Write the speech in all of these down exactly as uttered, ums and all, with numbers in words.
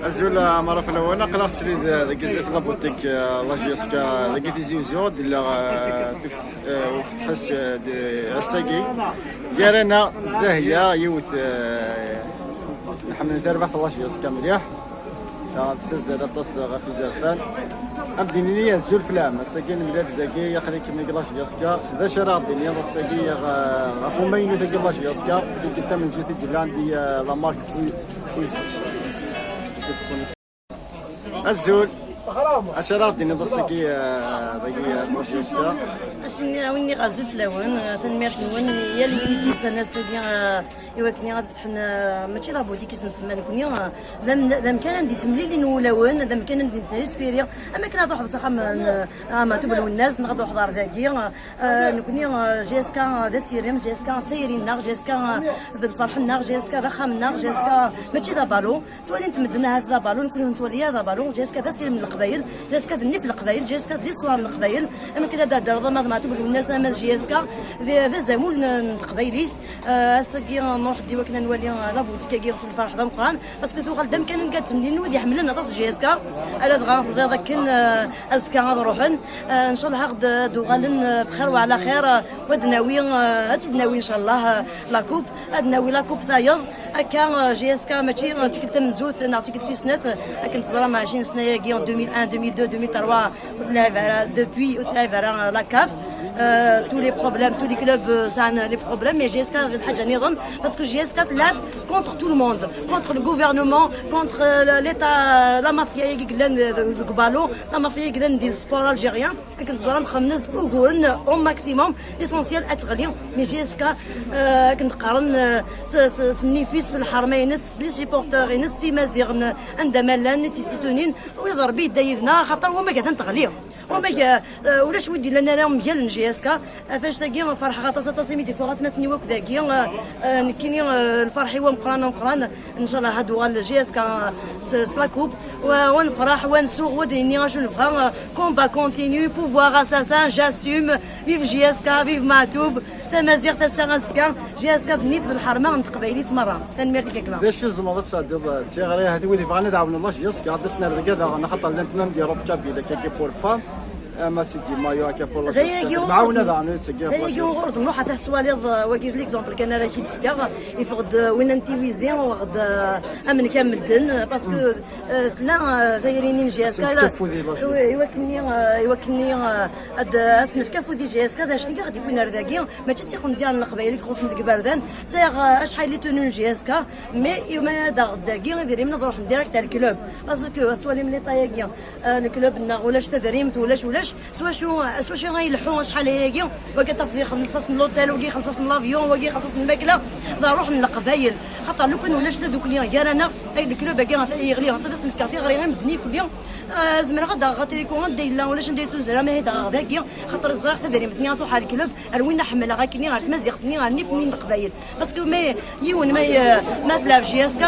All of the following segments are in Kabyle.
Azul, eh, Ɛmer Aflawen, aql-aɣ srid, eh, deg zdat la boutique, eh, la J S K, deg Tizi Uzzu, d-illa, eh, tifet-, eh, ufetḥ-is, eh, d-, ass-agi. Gar-aneɣ Zahya, yiwet, eh, nḥemmel tarbaɛt la J S K mliḥ. Ta tettazzal aṭas ɣef izerfan. Ad d-nini azul fell-am. Ass-agi nemlal-d dagi, aql-ikem deg la J S K. D acu ara ɣ-d-tiniḍ ass-agi ɣ-, ɣef umaynut-agi la J S K, tikkelt tamenzut i d-yellan di, eh, la marque Wi-, Wi-, Azul. Acu ara ɣ-d-tiniḍ ass-agi, eh, dagi, eh, la J S K? Acu nniɣ, a win nniɣ azul fell-awen, eh, tanemmirt-nwen, yal win i d-yusan ass-agi, eh, i wakken ad fetḥen, eh, mačči la boutique i s-nsemma nekni, eh, d am-, d amkan anda yettemlilin wulawen, d amkan anda yettnerispiri, am akken ad truḥeḍ s axxam n, eh, Maɛtub Lwennas, neɣ ad truḥeḍ ar dagi, eh, nekni, eh, J S K d asirem, J S K d tayri-nneɣ, J S K d lferḥ-nneɣ, J S K d axxam-nneɣ, J S K mačči d abalu. Ttwalin-t medden ahat d abalu, nekni ur nettwali ara d abalu. J S K d asirem n Leqbayel, J S K d nnif n Leqbayel, J S K d l'histoire n Leqbayel. Amek ara d-theddreḍ ama d Maɛtub Lwennas, ama d J S K, d, d azamul n, n teqbaylit. Eh, ass-agi, eh, nruḥ-d i wakken ad nwali, eh, la boutique-agi s lferḥ d ameqqran, parce que tuɣal d amkan anga ttemlilin wid iḥemmlen aṭas J S K. Ala dɣa teẓriḍ akken, eh, azekka ad ruḥen. Eh, ncallah ad d-, ad d-uɣalen, eh, bxir wa ɛla xir, eh, wa d-nawi, eh, ad tt-id-nawi ncallah, eh, la coupe. Ad nawi la coupe tayeḍ, akka, eh, J S K mačči, eh, tikkelt tamenzut neɣ tikkelt tis snat, eh, akken teẓram ɛecrin sna-agi, en deux mille un, deux mille deux, deux mille trois, ur telɛib ara, depuis ur telɛib ara, eh, la CAF. Eh, tous les problèmes, tous les clubs, eh, sɛan les problèmes, mais J S K d lḥaǧa niḍen, parce que J S K telɛab contre tout le monde, contre le gouvernement, contre, eh, l'État, la mafia-agi yellan, eh, deg ubalo, la mafia-agi yellan di le sport algérien. Akken teẓram, xemmes uguren au maximum, l'essentiel ad teɣli. Mais J S K, euh, akken d-qqaren, euh, s, s, s nnif-is, s lḥerma-ines, s les supporters-ines, s Imaziɣen, euh, anda ma llan, i tt-yessutunin, u d Rebbi yedda yid-neɣ, axaṭer wamag atan teɣli. Wamag, euh, ulac wi d-illan ara mgal n J S K. Ɣef annect-agi, ferḥeɣ aṭas, aṭas imi d-ifuɣ atmaten-iw akk dagi, euh, euh, nekkini, euh, lferḥ-iw ameqqran, ameqqran. Ncallah ad uɣal J S K s, s la coupe. Wa, wa nefraḥ, wa nsuɣ, wa d-nini acu nebɣa. Combat continue, pouvoir assassin, j'assume. Vive J S K, vive Maɛtub. Tamaziɣt ass-a azekka. J S K d nnif d lḥerma n teqbaylit merra. Tanemmirt-ik a gma. D acu tzemreḍ ad tesɛeddiḍ d tiɣri ahat i wid yebɣan ad ɛawnen la J S K, ad d-asen ar dagi daɣen, axaṭer llant même des robes kabyles akkagi pour femmes. Ama Sidi Mayo, akka pour la d ayagi J S K. Ur d-, mɛawna daɣen, ur d-ttagi d ayagi ur d-nruḥ, ata tettwaliḍ, eh, wagi d l'exemple kan ara k-id-fkeɣ, iffeɣ-d, eh, winna n Tiwizi, uɣeɣ-d, eh, amenka n medden, eh, parce que, eh, tella, eh, tayri-nni n J S K, la, i wakken-nni, eh, i wakken-nni, eh, ad, eh, as-nefk afud i J S K, d acu i ɣ-d-yewwin ar dagi, mačči d tiqendyar n Leqbayel i ixuṣṣen deg iberdan, sɛiɣ, eh, acḥal les tenues n J S K, mais i ma ad aɣeɣ-d dagi, idrimen ad ruḥen direct ar le club, parce que ad twalim l'état-agi, eh, le club-nneɣ ulac tadrimt, ulac, ulac, S wacu, s wacu ay ileḥḥu acḥal ayagi? Wagi ad tafeḍ ixelleṣ-asen l'hôtel, wagi ixelleṣ-asen l'avion, wagi ixelleṣ-asen lmakla. D ṛṛuḥ n Leqbayel. Xaṭer lukan ulac tadukli gar-aneɣ, ay le club-agi ɣef ay yeɣli, ɣas ad as-nefkeɣ tiɣri i medden ikuli. Ah, zemreɣ ad d-aɣeɣ atriku anda yella, ulac anda yettuzur, ama ad aɣeɣ dagi, xaṭer ẓriɣ tadrimt-nni ad truḥ ar le club, ar winna ḥemmleɣ akkenni, ar tmaziɣt-nni, ar nnif-nni n Leqbayel. Parce que ma yiwen ma, ma tleɛb J S K,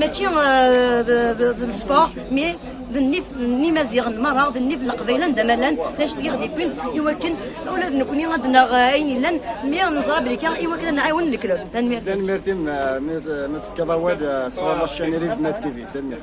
mačči, euh, d, d, d, d sport, mais d nnif n Imaziɣen merra, d nnif n Leqbayel anda ma llan, d acu i ɣ-d-yewwin i wakken ula d nekkni ad naɣ, euh, ayen yellan, mais neẓra belli kan i wakken ad nɛiwen le club. Tanemmirt. Tanemmirt-im, euh, mi, mi tefkiḍ awal, euh, s ɣur Cani Ribna T V. Tanemmirt.